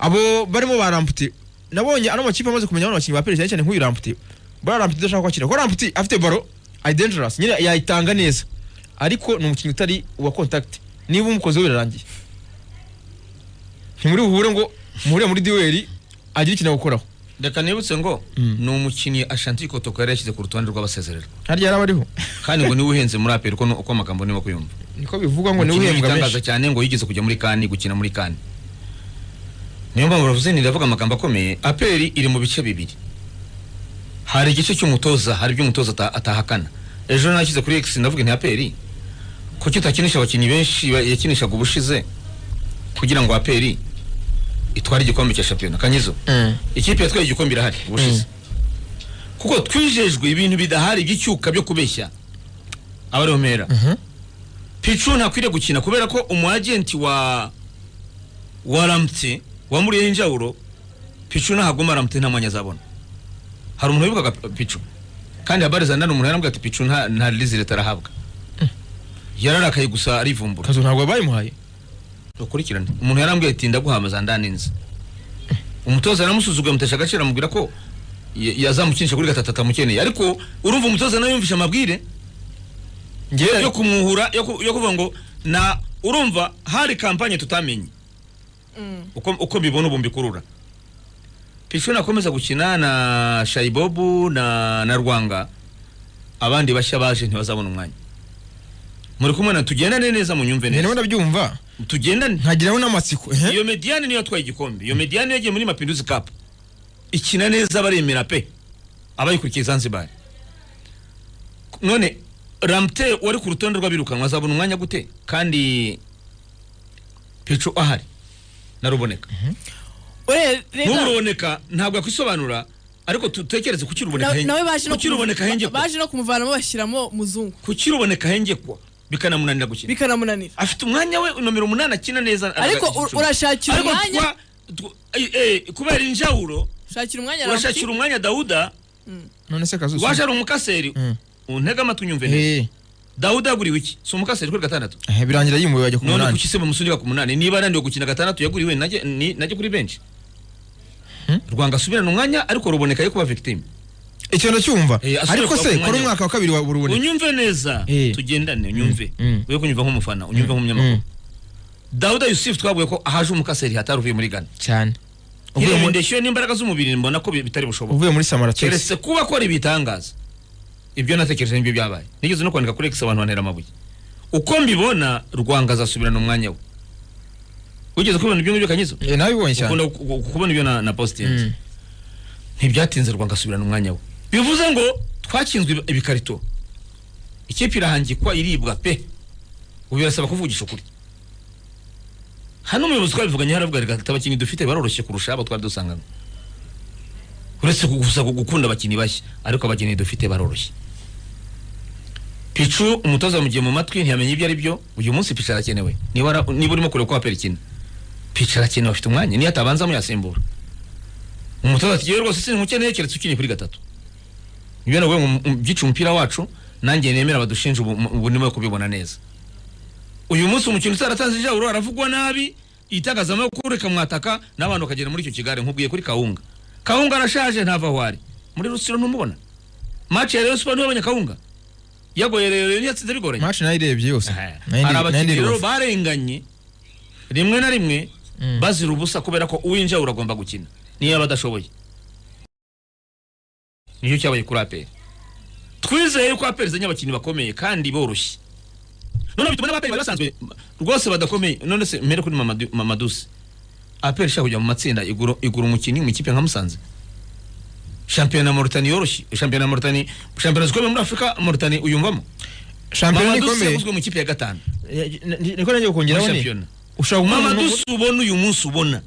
Abo barimo ba Lamptey, nabonye ano makipe amaze kumenya bano bakinnyi ba APR, cyane cyane nk'uyu Lamptey. Buriya Lamptey udashaka kwakira, kuko Lamptey afite ballon ari dangerous nyine, yayitanga neza, ariko ni umukinnyi utari uwa contact. Niba umukozeho birarangiye, ntimuri buhure ngo muhure muri duel agire ikintu agukoraho. Reka nibutse ngo ni umukinnyi Ashanti Kotoko yari yashyize ku rutonde rw'abasezererwa. Harya yari abariho? Kandi ngo niwe uhenze muri APR, uko amagambo niba kuyumva. Niko bivugwa ngo niwe Umukinnyi uhembwa w'igitangaza menshi. cyane, ngo yigeze kujya muri CAN, gukina muri CAN. Niyo mpamvu bavuze, ndavuga amagambo akomeye. APR iri mu bice bibiri: hari igice cy'umutoza, hari ibyo umutoza atahakana. Ejo nashyize kuri X, ndavuga nti: "APR kuki itakinisha abakinnyi benshi yakinishaga ubushize kugira ngo APR itware igikombe cya shampiyona?" Kanyizo, ikipe yatwaye igikombe irahari ubushize, kuko twijejwe ibintu bidahari by'icyuka byo kubeshya abariho mpera. Pichu ntakwiriye gukina kubera ko umu agent wa Lamptey wamuriyeho injawuro. Pichu nahaguma, Lamptey nta mwanya azabona. Hari umuntu wibukaga Pichu kandi habari za ndani, umuntu yarambwira ati: "Pichu nta release letter arahabwa." Yararakaye gusa arivumbura. Kazo ntabwo bayimuhaye. Ukurikirane, umuntu yarambwiye ati: "Ndaguha za ndani nzi." Umutoza yaramusuzuguye, amutesha agaciro, amubwira ko yazamukinisha kuri gatatu, atamukeneye. Ariko urumva umutoza nawe yumvishe amabwire Njyewe yo kumwuhura, yo kuvuga ngo na urumva hari campagne tutamenye. Uko mbibona ubu mbikurura, Pichu nakomeza gukina na Shaibobu na Rwanga, abandi bashya baje ntibazabona umwanya. Muri kumwe na tugendane neza, munyumve Njye neza. ndimo ndabyumva. Tugendane. Nkagiraho n'amatsiko, ehe. Iyo médiane niyo yatwaye igikombe, iyo médiane yagiye muri Mapinduzi Cup ikina neza, baremera pe abayikurikiye Zanzibar. None Lamptey wari ku rutonde rw'abirukanwa azabona umwanya gute kandi Pichu ahari naruboneka? Rega, N'ubu Ruboneka ntabwo yakwisobanura, ariko tutekereze kuki Ruboneka nawe baje no kuki Ruboneka hengekwa? Baje no kumuvanamo, bashyiramo muzungu. Kuki Ruboneka hengekwa bikanamunanira gukina? Bikanamunanira. Afite umwanya we nomero 8, akina neza. Ariko urashakira Ariko umwanya kubera injawuro ushakira umwanya urashakira Lamptey. umwanya Dawuda. None se Kazu Waje ari umukaseri. Untege amatwi unyumve neza. Dawuda yaguriwe iki? Si umukaseri kuri gatandatu? Birangira yimuwe bajya ku None 8. kuki se bamusunika ku 8 niba ananiwe gukina gatandatu yaguriwe? Najye kuri benshi, Rwanga asubirana umwanya, ariko Ruboneka yo kuba victim. Icyo ndacyumva. Asubire Ariko kuba se ku kuri mwanya we. umwaka wa kabiri wa Ruboneka? Unyumve neza. Tugendane, unyumve. We kunyumva nk'umufana, unyumve nk'umunyamakuru. Dawuda Yusuf twabwiye ko ahaje umukaseri hatari uvuye muri Ghana. Cyane, uvuye Ireba muri indeshyo n'imbaraga z'umubiri, mbona ko bitari bushoboke. Uvuye muri Samaratex. Keretse kuba akora ibitangaza. Ibyo natekereje nibyo byabaye. Nigeze no kwandika kuri X, abantu bantera amabuye. Uko mbibona, Rwanga azasubirana umwanya we. Wigeze kubona ibyo ngibyo, Kanyizo? Nabibonye cyane. Ukunda kubona ibyo na postinze. Ntibyatinze, Rwanga asubirana umwanya we. Bivuze ngo twakinzwe ibikarito, ikipe irahangikwa, iribwa pe. Ubu birasaba kuvugisha ukuri. Hano umuyobozi twabivuganye, haravuga reka ati: "Abakinnyi dufite baroroshye kurusha abo twari dusanganywe, uretse gusa gukunda abakinnyi bashya, ariko abakinnyi dufite baroroshye." Pichu umutoza yamugiye mu matwi, ntiyamenya ibyo ari byo. Uyu munsi Pichu arakenewe. Niba urimo kureba ko APR ikina, Pichu arakenewe, afite umwanya. Niyo atabanzamo yasimbura. Umutoza ati: "Yewe rwose sinkukeneye keretse ukiniye kuri gatatu." Nibyo navuga ngo byica umupira wacu. Nanjye nemera badushinja, ubu ndimo kubibona neza. Uyu munsi umukino utaratanze ijaburo aravugwa nabi, itangazamakuru rikamwataka n'abantu bakagenda muri icyo kigare. Nkubwiye kuri Kawunga, Kawunga arashaje, ntava aho ari muri Rusiro. Ntumubona match ya Rayon Sport? Ntubonye Kawunga yagoye Rayon, yatsinze bigoranye? Match nayirebye yose. Hari Nayo abakinnyi ndi rero Rubavu. barenganye rimwe na rimwe bazira ubusa, kubera ko uwinjira uragomba gukina niyo yaba adashoboye. Nicyo cyabaye kuri APR. Twizeye yuko APR izanye abakinnyi bakomeye kandi boroshye, none bituma n'aba APR bari basanzwe rwose badakomeye. None se mbere kuri Mamadusi, APR ishaka kujya mu matsinda, igura umukinnyi mu ikipe nka Musanze? Shampiyona ya Mauritania yoroshye, shampiyona ya Mauritania, shampiyona zikomeye muri Afurika, Mauritania uyumvamo? Shampiyona Mamadusi ikomeye. yaguzwe mu ikipe ya gatanu Niko nagiye kongeraho muri ni shampiyona. Ushobora kubona umuntu Mamadusi ubona uyu munsi, ubona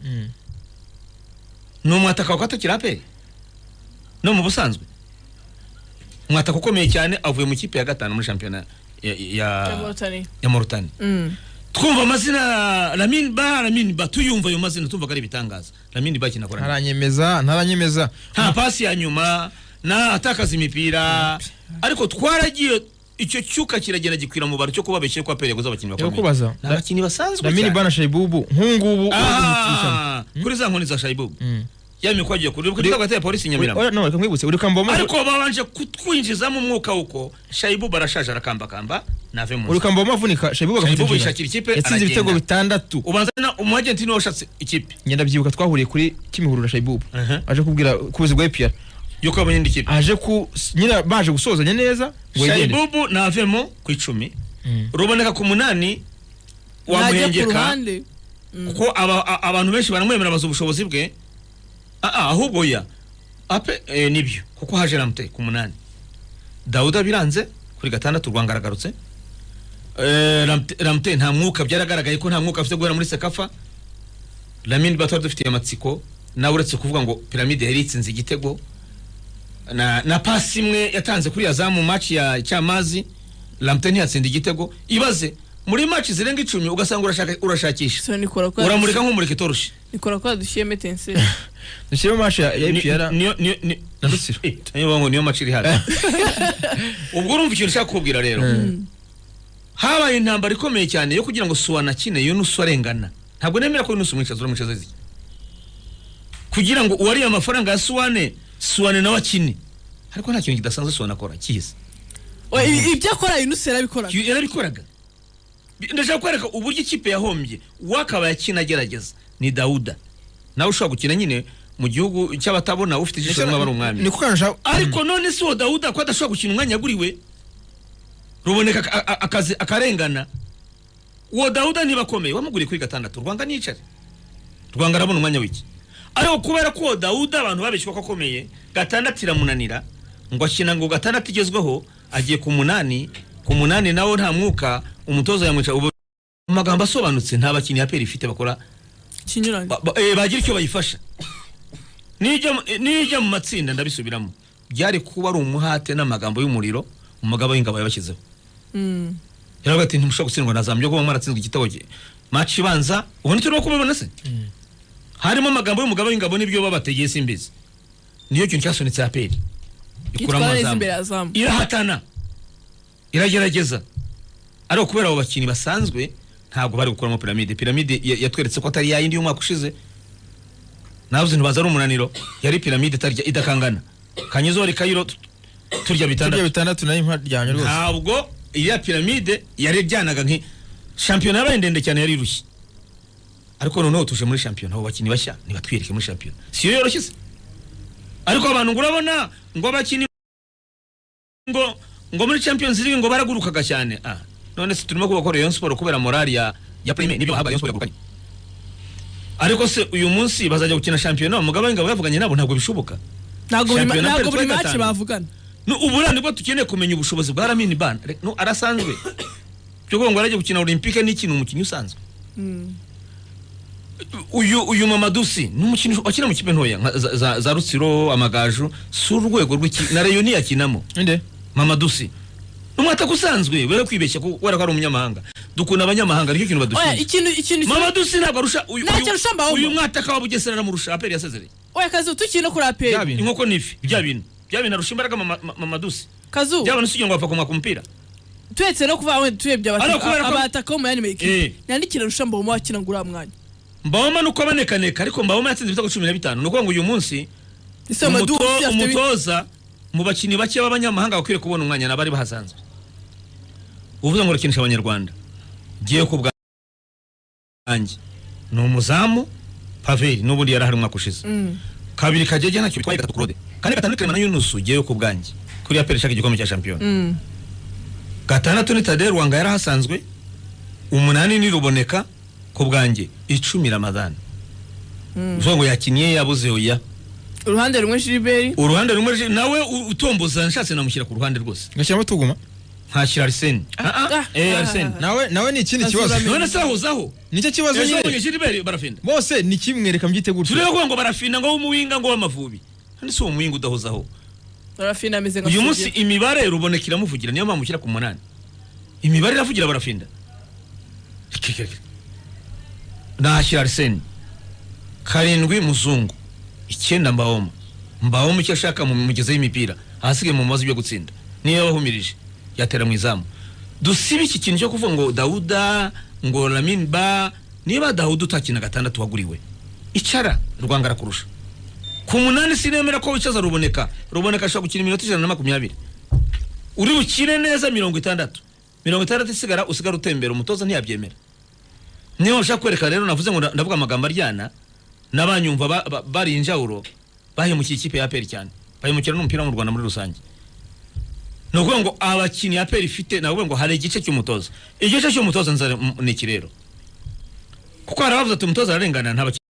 ni umwataka wa katakira APR no mu busanzwe, umwataka ukomeye cyane, avuye mu ikipe ya gatanu muri shampiyona Ya Mauritania. ya Mauritania. Twumva amazina Lamine Ba, Lamine Ba, tuyumva ayo mazina tumva ko ari ibitangaza. Lamine Ba kinakora Ntaranyemeza, ntaranyemeza. Nta pasi ya nyuma na atakaza imipira, ariko twaragiye. Icyo cyuka kiragenda gikwira mu bantu cyo kubabeshye ko APR yaguze abakinnyi bakomeye. Kubaza. Ni abakinnyi basanzwe Lamine cyane. Bana Shaibubu nkungubu kuri za nkoni za Shaibubu. Yamikwagiye kuri kuri hagati ya polisi Nyamirambo. Oya no reka nkwibutse uri kamboma. Ariko babanje kutwinjizamo umwuka uko Shaibubu arashaje arakambakamba nave mu. Uri kamboma avunika Shaibubu agafata Shaibubu yishakira ikipe yatsinze ibitego 6. Ubanza na umu agent niwe washatse ikipe. Ngenda byibuka twahuriye kuri Kimihurura Shaibubu. Aje kubwira kubuzi bwa APR. Yuko abonye indi kipe. Aje ku nyina baje gusozanya neza. Shaibubu navemo ku 10. Ruboneka ku 8 wamuhengeka. Kuko abantu benshi baramwemera baza ubushobozi bwe. Ahubwo ya ape nibyo kuko haje Ramte ku 8. Dauda biranze kuri 6 Rwanga aragarutse. Ramte nta mwuka byaragaragaye ko nta mwuka afite guhera muri Sekafa. Lamine Batwari dufitiye amatsiko nawe uretse kuvuga ngo Pyramide yari itsinze igitego na pasi imwe yatanze kuri Azamu match ya Cyamazi. Ramte ntiyatsinda igitego. Ibaze muri match zirenga 10 ugasanga urashakisha uramurika nk'umurika itoroshi. Nikora ko dushyire metense dushyire match ya APR niyo na Rutsiro niyo ngo niyo match iri hano. Ubwo urumva ikintu nshaka kubwira rero habaye intambara ikomeye cyane yo kugira ngo Suwana akine Yunus arengana. Ntabwo nemera ko Yunus umwicaza uramwicaza iki kugira ngo uwariye amafaranga ya Suwane nawe akine. Ariko nta kintu kidasanzwe Suwana akora kiza. Ibyo akora Yunus yarabikoraga. Ndashaka kwereka uburyo ikipe yahombye wakabaye akina agerageza ni Dauda nawe ushobora gukina nyine mu gihugu cy'abatabona ufite ijisho rimwe ari umwami. Ariko none si uwo Dauda ko adashobora gukina umwanya yaguriwe ruboneka akazi akarengana. Uwo Dauda ntibakomeye wamuguriye kuri 6 Rwanga nicare Rwanga arabona umwanya wiki. Ariko kubera ko uwo Dauda abantu babeshywa ko akomeye 6 iramunanira ngo akina ngo 6 igezweho agiye ku 8 ku 8 nawo nta mwuka umutoza yamwica. Ubu amagambo asobanutse nta bakinnyi APR ifite bakora kinyuranye bagira icyo bayifasha. Nijya mu matsinda ndabisubiramo byari kuba ari umuhate n'amagambo y'umuriro umugabo w'ingabo yabashyizeho. Yaravuga ati ntimushobora gutsindwa na Zambia kuba mwaratsinzwe igitego match ibanza ubona icyo kubibona se harimo amagambo y'umugabo w'ingabo nibyo babategeye simbizi. Niyo kintu cyasunitse APR ikura amazamu irahatana iragerageza. Ariko kubera abo bakinnyi basanzwe ntabwo bari gukuramo Pyramide. Pyramide yatweretse ko atari yayindi y'umwaka ushize. Navuze ntibaza ari umunaniro yari Pyramide itarya idakangana. Kanyizo Kayiro turya bitandatu nayo mparyanye rwose. Ntabwo iya Pyramide yari ryanaga nki shampiyona yabaye ndende cyane yari irushye. Ariko noneho tuje muri shampiyona abo bakinnyi bashya nibatwireke muri shampiyona. Si yo yoroshye se. Ariko abantu ngurabona ngo abakinnyi ngo muri Champions League ngo baragurukaga cyane. None se turimo kubakora Rayon Sport kubera morale ya prime nibyo bahabaye Rayon Sport yagurukanye. Ariko se uyu munsi bazajya gukina shampiyona umugabo w'ingabo yavuganye nabo ntabwo bishoboka. Ntabwo buri match bavugana. No ubura nibwo tukeneye kumenya ubushobozi bwa Lamine Ban. No arasanzwe. Cyo ngo arajye gukina Olympique n'ikintu umukinnyi usanzwe. Uyu Mamadusi n'umukinnyi akina mu kipe ntoya za Rutsiro amagaju si urwego rw'iki na Rayon yakinamo. Inde Mamadusi umwataka usanzwe wera kwibeshya ko wera ko ari umunyamahanga. Dukunda abanyamahanga nicyo kintu badushinja. Oya ikintu Mamadusi ntabwo arusha uyu mwataka wa Bugesera aramurusha APR yasezereye. Oya Kazu tukino kuri APR inkoko nifi bya bintu arusha imbaraga Mamadusi. Kazu byaba nsugiye ngo apfa kumwaka umupira. Twetse no kuva turebye abataka mu yani equipe. Nandikira arusha Mbawoma wakina ngura mwanya. Mbawoma nuko abanekaneka ariko Mbawoma yatsinze ibitego 15 nuko ngo uyu munsi umutoza mu bakinnyi bake b'abanyamahanga bakwiriye kubona umwanya nabari bahasanzwe. Uvuze ngo rakinisha abanyarwanda giye ku bwanjye ni umuzamu Paveri n'ubundi yarahari umwaka ushize. Kabiri Kagege ntacyo bitwaye 3 Claude. Kane 5 Clement na Yunus giye ku bwanjye kuri APR ishaka igikombe cya shampiyona. 6 ni Tadel Rwanga yarahasanzwe. 8 ni Ruboneka ku bwanjye 10 Ramadhan. Uvuze ngo yakiniye yabuze oya. Uruhande rumwe Gilbert uruhande rumwe nawe utomboza nshatse namushyira ku ruhande rwose. Ngashyiramo tuguma nkashyira Arsene. Arsene nawe ni ikindi kibazo. None se ahuzaho nicyo kibazo nyine. Gilbert barafinda bose ni kimwe reka mbyite gutyo. Turebe ngo barafinda ngo umuwinga ngo w'amavubi. None se umuwinga udahozaho barafinda ameze nka uyu munsi imibare ruboneka iramuvugira niyo mpamvu ushyira ku 8. Imibare iravugira barafinda. Nashyira Arsene 7 Muzungu 9 Mbawoma. Mbawoma icyo ashaka mu mugezeho imipira ahasigaye mu mazi byo gutsinda niyo yabahumirije. yatera mu izamu. Dusibe iki kintu cyo kuvuga ngo Dauda, ngo Lamine Ba. Niba Dauda utakina gatandatu waguriwe, icara, Rwanga arakurusha. Ku munani sinemera ko wicaza Ruboneka. Ruboneka ashobora gukina iminota 120, uri bukine neza 60, 60 isigara usigara utembera, umutoza ntiyabyemera. Niba ushaka kwereka rero, navuze ngo ndavuga amagambo aryana n'abanyumva bari injawuro, bahemukiye ikipe ya APR cyane, bahemukira n'umupira mu Rwanda muri rusange. Ni ukuvuga ngo abakinnyi APR ifite, ni ukuvuga ngo hari igice cy'umutoza. Igice cy'umutoza ni iki rero? Kuko hari abavuze ati umutoza ararengana, nta bakinnyi.